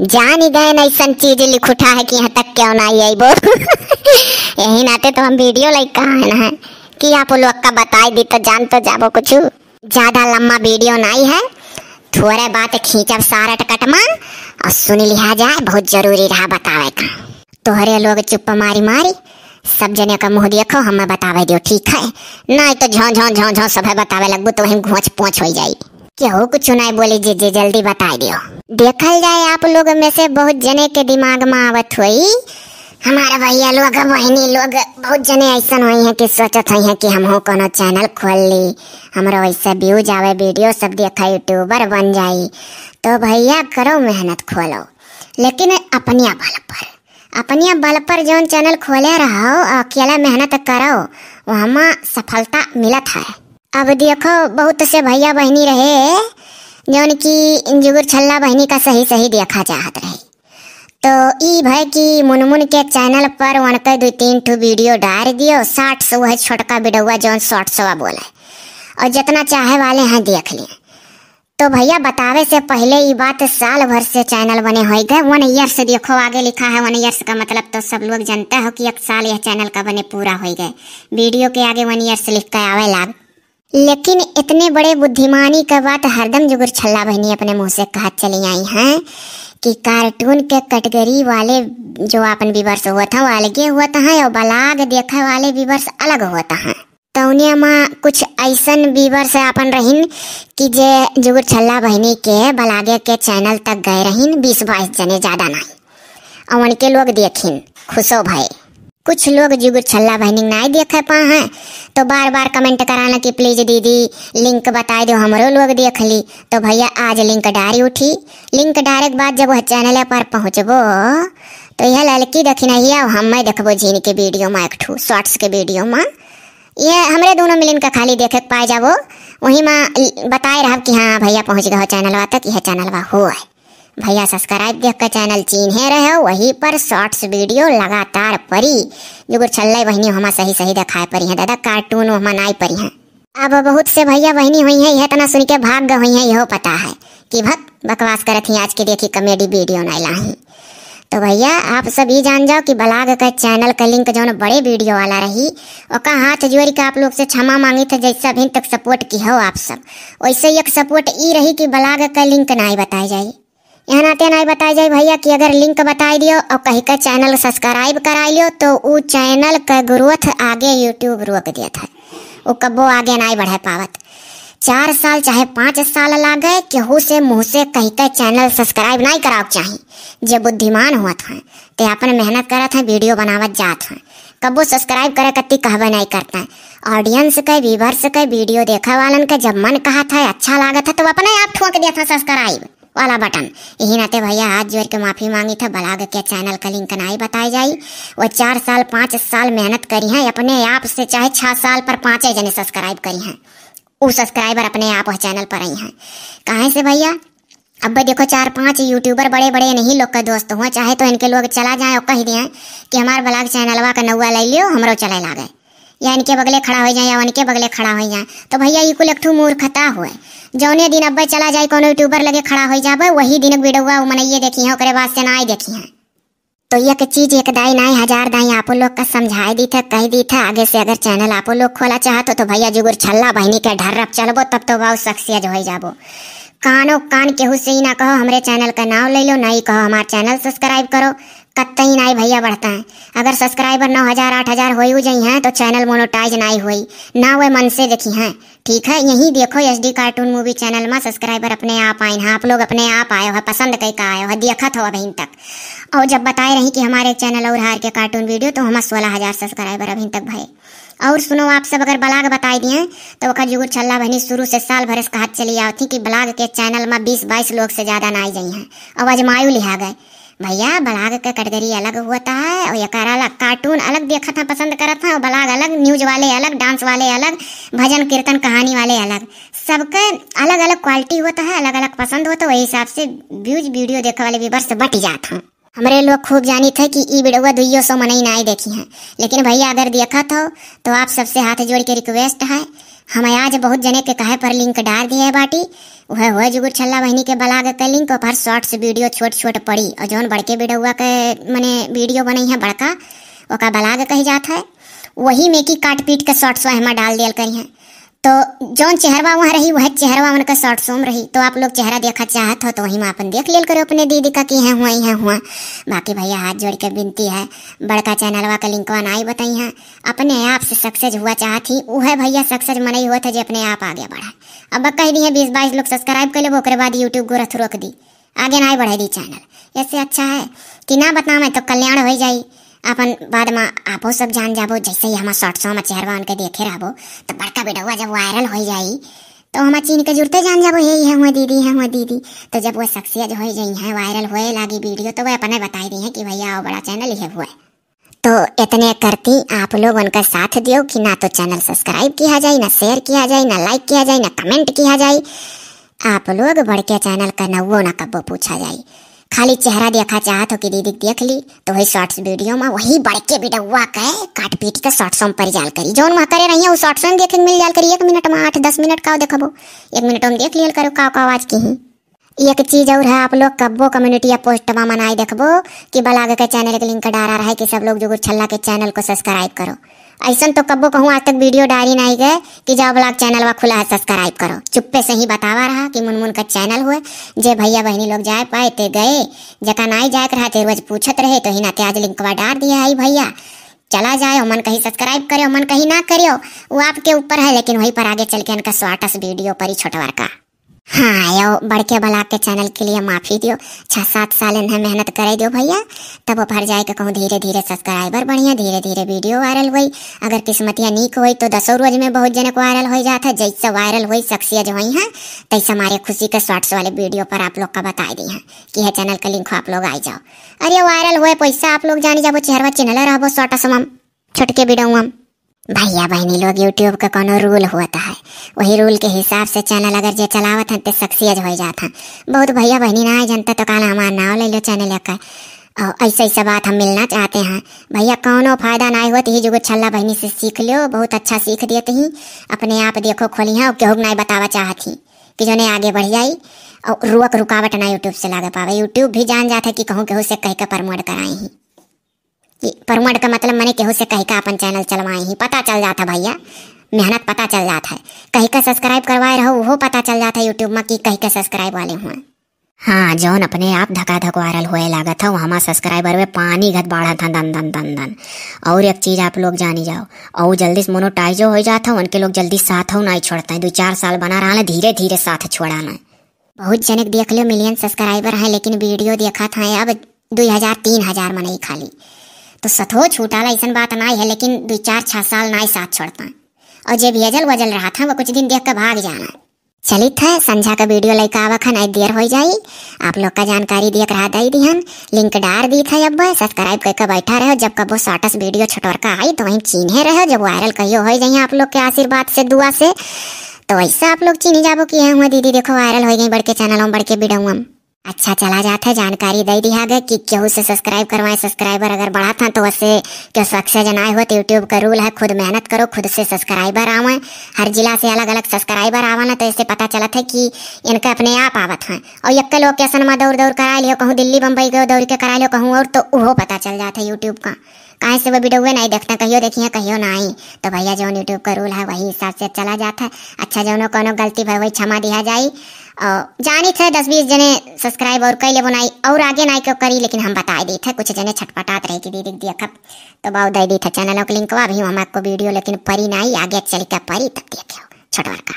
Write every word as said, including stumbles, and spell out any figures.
जान ही गए ना, ऐसन चीज लिख उठा है कि यहाँ तक क्यों ना आई आईबो। यही नाते तो हम वीडियो लाइक कहा है ना, कि आप लोग का बताई दी तो जान तो जाबो कुछ। ज्यादा लम्बा वीडियो नहीं है, थोड़े बात खींचब सारट कटमा और सुन लिया जाए, बहुत जरूरी रहा बतावे का। तोहरे लोग चुप मारी मारी सब जने का मुँह देखो, हमें बतावे दियो, ठीक है? नहीं तो झों झों झों झों सभे बतावे लगबू तो वहीं घोंच पोंच हो जाई। केहू कुछ नहीं बोली जीजी, जल्दी बताई दियो। देखल जाए आप लोग में से बहुत जने के दिमाग में आवत होई, हमारे भैया लोग, बहिनी लोग, बहुत जने ऐसन होई हैं कि सोचत होई हैं कि हमहू कोनो चैनल खोल ली, हमरो वैसे व्यूज आवे, वीडियो सब देखा, यूट्यूबर बन जाई। तो भैया करो मेहनत, खोलो, लेकिन अपनिया बल पर, अपनिया बल पर जौन चैनल खोले रहो, अकेला मेहनत करो, वहमा सफलता मिलत है। अब देखो, बहुत से भैया बहिनी रहे जौन की जुगुर छल्ला बहिनी का सही सही देखा चाहत रहे, तो ई भय कि मुनमुन के चैनल पर उनके दो तीन ठो वीडियो डाल दियो, शॉर्ट्स, वह छोटका वीडियो जौन शॉर्ट्सवा बोले, और जितना चाहे वाले हैं देख लें। तो भैया बतावे से पहले ई बात, साल भर से चैनल बने होई गए, वन ईयर से। देखो आगे लिखा है वन ईयर्स का मतलब तो सब लोग जानते हो कि एक साल यह चैनल का बने पूरा होई गए, वीडियो के आगे वन ईयर्स लिख के आवे लाग। लेकिन इतने बड़े बुद्धिमानी का बात हरदम जुगुर छल्ला बहिनी अपने मुँह से कहत चली आई हैं कि कार्टून के कैटेगरी वाले जो आपन व्यूअर्स होत हैं, वो अलगे होत हैं और ब्लॉग देखे वाले व्यूअर्स अलग होत हैं। तौनिया मा कुछ ऐसन व्यूअर्स आपन रहिन कि जे जुगुर छल्ला बहिनी के ब्लॉगे के चैनल तक गए रहिन, बीस बाईस जने, ज्यादा नहीं। और उनके लोग देखिन, खुशो भए। कुछ लोग जुगुर छल्ला बहिनी नाई देखे पा हैं, तो बार बार कमेंट कराना कि प्लीज दीदी लिंक बताई दो, हमरो लोग देख ली। तो भैया आज लिंक डारी उठी, लिंक डारे के बाद जब वह चैनल पर पहुँचबो तो यह ललकी दखिनहिया हमें देखबो झीन के वीडियो मा, एक ठू शॉर्ट्स के वीडियो मा, ये हमरे दोनों मिलिन का खाली देखे के पाए जाबो। वहीं मा बताए रहब कि हाँ भैया पहुँच गए हो चैनलवा तक, यह चैनलवा हो है। भैया सब्सक्राइब देख के चैनल चीन्हे रहे, वही पर शॉर्ट्स वीडियो लगातार परी। जुगुर छल्ले बहिनी हमा सही सही देखाए परी हैं दादा, कार्टून हमा नाई परी हैं। अब बहुत से भैया बहिनी हुई हैं, यह तना सुन के भाग गए हुई हैं, यहो पता है कि भक बकवास करत ही, आज के देखी कॉमेडी वीडियो नाई लाही। तो भैया आप सब ई जान जाओ कि ब्लॉग के चैनल के लिंक जौन बड़े वीडियो वाला रही, ओका हाथ जोड़ के आप लोग से क्षमा मांगी थे, जैसे अभी तक सपोर्ट की हो आप सब, वैसे एक सपोर्ट ई रही कि ब्लॉग के लिंक नाई बताई जाई। यह नाते नाई बताई जाई भैया कि अगर लिंक बताई दियो और कहीं का चैनल सब्सक्राइब कराई लियो तो ऊ चैनल का ग्रोथ आगे YouTube रोक देत है, वो कब्बो आगे नाई बढ़े पावत। चार साल चाहे पाँच साल लागे, केहू से मुँह से कहीं का चैनल सब्सक्राइब नाई करावक चाही। जे बुद्धिमान होत हैं, ते अपन मेहनत करत हैं, वीडियो बनावत जात हैं, कब्बो सब्सक्राइब करे कत्ती कहबे नाई करत हैं। ऑडियंस के, व्यूअर्स के, वीडियो देखे वालन के जब मन कहत है, अच्छा लागत है, तो अपने आप ठोक देत हैं सब्सक्राइब वाला बटन। यही नाते भैया हाथ जोड़ के माफी मांगी था, ब्लॉग के चैनल का लिंक नाई बताई जाई। वो चार साल पाँच साल मेहनत करी हैं अपने आप से, चाहे छह साल पर पाँचे जने सब्सक्राइब करी हैं, उ सब्सक्राइबर अपने आप वह चैनल पर आई हैं। काहे से भैया, अब भाई देखो चार पांच यूट्यूबर बड़े बड़े इन्हीं लोग का दोस्त हुआ, चाहे तो इनके लोग चला जाए और कह दिए कि हमार ब्लॉग चैनलवा का नौवा ले लियो, हमरो चले लागे, या इनके बगले खड़ा हो जाए या उनके बगले खड़ा हो जाए। तो भैया ई कुल एक ठो मूर्खता हुए। जौने दिन अब्बे चला जाए कोनो यूट्यूबर लगे खड़ा हो जाबे, वही दिन वीडियोवा उ मनइये देखी हैं, ओकरे बाद से ना आई देखी हैं। तो एक चीज एक दाई नाई हजार दाई आपो लोग का समझाई दी था, कह दी था, आगे से अगर चैनल आपो लोग खोला चाहत हो तो भैया जुगुर छल्ला बहिनी के ढर्रब चलबो तब तो वाव सक्सेस हो जाबो। कानो कान केहू से ही ना कहो हमरे चैनल का नाव ले लो, नहीं कहो हमार चैनल सब्सक्राइब करो, कत्तई नाई भैया बढ़ता है। अगर सब्सक्राइबर नौ हजार आठ हजार होई जाई हैं तो चैनल मोनेटाइज नाई होई, ना वे मन से देखी हैं। ठीक है, यही देखो एस डी कार्टून मूवी चैनल में सब्सक्राइबर अपने आप आइन हैं, आप लोग अपने आप आयो है, पसंद कई का आयो है, देखत हो अभी तक। और जब बताए रही कि हमारे चैनल और हार के कार्टून वीडियो, तो हमारे सोलह हजार सब्सक्राइबर अभी तक भए। और सुनो, आप सब अगर ब्लॉग बताई दिए तो ओकर जुगुर छल्ला बहिनी शुरू से साल भर से कहत चली आवत थी कि ब्लॉग के चैनल में बीस बाईस लोग से ज्यादा ना आई जाई हैं। अब आजमायु लिहा गए, भैया ब्लॉग के कैटेगरी अलग होता है और एकर अलग, कार्टून अलग देखत हैं, पसंद करत हैं, और ब्लॉग अलग, न्यूज वाले अलग, डांस वाले अलग, भजन कीर्तन कहानी वाले अलग। सबके अलग अलग क्वालिटी होता है, अलग अलग पसंद होता है, वही हिसाब से व्यूज वीडियो देखे वाले व्यूवर्स बट जात हैं। हमरे लोग खूब जानित है कि ई वीडियो दुइयो सौ मनई नाई देखी हैं, लेकिन भैया अगर देखत हो तो आप सबसे हाथ जोड़ के रिक्वेस्ट है हम आज बहुत जने के कहे पर link डार दिहे बाटी। उहे हुए जुगुर छल्ला बहिनी के blog के link, ओपर shorts video छोट छोट पड़ी, और जौन बड़के बिडौआ के मने video बनई है बड़का, ओका blog कही जात है, वही में की काट पीट के shorts वह में डाल दियल करी हैं। तो जौन चेहरवा वहाँ रही, वह चेहरवा उनका shorts में रही। तो आप लोग चेहरा देखा चाहत हो तो वही में अपन देख लेल करो अपने दीदी का कि हैं हुआ, हैं हुआ। बाकी भैया हाथ जोड़ के विनती है, बड़का चैनलवा का लिंकवा नाई बताई हैं, अपने आप से success हुआ चाहत ही, उहे भैया success मनई हुआ था जे अपने आप आगे बढ़े। अब कह दी है बीस बाईस लोग subscribe कर लेबो, ओकरे बाद YouTube गोरथ रोक दी, आगे नाई बढ़े दी चैनल। ऐसे अच्छा है कि ना बतावे तो कल्याण हो जाई, अपन बाद में आपो सब जान जाबो। जैसे ही हमार shorts में चेहरवा उनके देखे रहबो तो बड़का बिडौआ जब viral हो जाई तो हमार चीन के जुरते जान जाबो, हे ये हुआ दीदी, है हुआ दीदी। तो जब वो success हो जाई हैं, viral होए लागी video, तो वो अपने बताई दी हैं कि भैया आओ बड़ा चैनल ये हुआ। तो इतने करती आप लोग उनका साथ दियो कि ना तो चैनल subscribe किया जाए, ना share किया जाए, ना like किया जाए, ना comment किया जाए। आप लोग बड़के चैनल का नवो ना कब्बो पूछा जाए, खाली चेहरा देखा चाहत हो कि दीदी देख ली तो वही shorts video में वही बड़के बिडौआ के काट पीट के shorts में परि जाल करी, जौन वहाँ करे रही है वो shorts में देखे के मिल जाल करी। एक मिनट में आठ दस मिनट का देखबो, एक मिनट में देख लियल करो का का आवाज की ही। एक चीज और है, आप लोग कब्बो community या post मा मनाई देखबो कि blog के चैनल के link डारा रहे कि सब लोग जुगुर छल्ला के चैनल को subscribe करो। ऐसन तो कब्बो कहूँ आज तक video डारी नाई गए कि जाओ blog चैनलवा खुला है subscribe करो। चुप्पे से ही बतावा रहा कि मुनमुन का चैनल हुए, जे भैया बहिनी लोग जाए पाए ते गए, जेका नाई जाए के रहा ते रोज पूछत रहे, तो ही नाते आज लिंकवा डार दिया है भैया। चला जाए, मन कहीं subscribe करे, मन कहीं ना करे, वो आपके ऊपर है, लेकिन वहीं पर आगे चल के इनका shorts video पर ही छोटवर का। हाँ, यो बड़के blog के चैनल के लिए माफी दियो, छह सात साल इन्हें मेहनत करे दियो भैया, तब ऊपर जाए के कहूँ धीरे धीरे subscriber बढ़िया, धीरे धीरे video viral होई। अगर किस्मतिया नीक होई तो दसों रोज में बहुत जने को viral हो जात है। जैसे viral होई success होई हैं, तैसे हमारे खुशी के shorts वाले video पर आप लोग का बताई दी हैं कि यह चैनल का link हो, आप लोग आई जाओ। अरे viral होए पैसा आप लोग जानी जाबो, चेहरवा चिन्हले रहबो shorts में, छोटके बिडौआ में। भैया बहिनी लोग, YouTube का कोनो rule होता है, वही rule के हिसाब से चैनल अगर जे चलावत हैं ते success हो जात हैं। बहुत भैया बहिनी ना जनता तो काला हमार नाव ले लो चैनल का, और ऐसे ऐसे बात हम मिलना चाहते हैं। भैया कोनो फायदा ना होत ही जुगुर छल्ला बहिनी से सीख लियो, बहुत अच्छा सीख देत ही। अपने आप देखो खोली हैं और केहू के नाई बतावा चाहत ही कि जोने आगे बढ़ जाई और रुक रुकावट ना YouTube से लागे पावे। YouTube भी जान जात है कि कहूँ केहू से कह के promote कराई ही। कि promote का मतलब मने केहू से कह के अपन चैनल चलवाए ही, पता चल जात है भैया, मेहनत पता चल जात है। कह के subscribe करवाए रहो, वो पता चल जात है YouTube में कि कह के subscribe वाले हुए। हाँ, जौन अपने आप धकाधक viral होए लागत है, वो हमार subscriber में पानी घत बाढ़त है, दन दन दन दन। और एक चीज आप लोग जानी जाओ, और जल्दी से monetize हो जात है, उनके लोग जल्दी साथ हो नाई छोड़ते हैं, दो चार साल बना रहा है, धीरे धीरे साथ छोड़ा ना। बहुत जने के देख लियो million subscriber हैं, लेकिन video देखत हैं अब दुई हजार तीन हजार मनई खाली। तो सथो छूटाला ऐसन बात नाई है, लेकिन दुई चार छह साल नाई साथ छोड़ता। और जे भेजल वजल रहत हैं वो कुछ दिन देख के भाग जाना। चलित है, संझा का video लइका आवा खन, आई देर हो जाई। आप लोग का जानकारी दिए के रहा दई दिहन, link डार दीत है। अब subscribe करके बैठा रहो, जब कबो shorts video छोटवर का आई तो वहीं चीन्हे रहो, जब viral कहियो हो जाइए आप लोग के आशीर्वाद से, दुआ से। तो वैसे आप लोग चीनी जाबो कि हैं हुआ दीदी देखो viral हो गई बड़के चैनलों बड़के बिडौआ में। अच्छा, चला जात है, जानकारी दे दिया गया कि केहू से subscribe करवाए। Subscriber अगर बढ़त हैं तो वैसे केहू success ना हो, तो YouTube का rule है, खुद मेहनत करो, खुद से subscriber आवे। हर जिला से अलग अलग subscriber आवे ना, तो इससे पता चलत है कि इनका अपने आप आवत हैं। और यक्के location में दौड़ दौड़ करा लियो, कहूँ दिल्ली बम्बई गयो दौड़ के करा लियो कहूँ और, तो उहो पता चल जात है YouTube का। काहे से वो video नहीं देखते, कहियो देखिए कहियो नहीं। तो भैया जौन YouTube का rule है वही हिसाब से चला जात है। अच्छा, जौनो कोनो गलती भई वही क्षमा दिया जाई। और जानित है दस बीस जने subscribe और कई लेबो नाई और आगे नाई क्यों करी, लेकिन हम बताई देत है, कुछ जने छटपटात रहे कि दीदी देखब, तो बाऊ दे देत है चैनलों के लिंकवा। अभी हम आपको video लेकिन परी नाई, आगे चल के परी तब देखियो छोटवर का।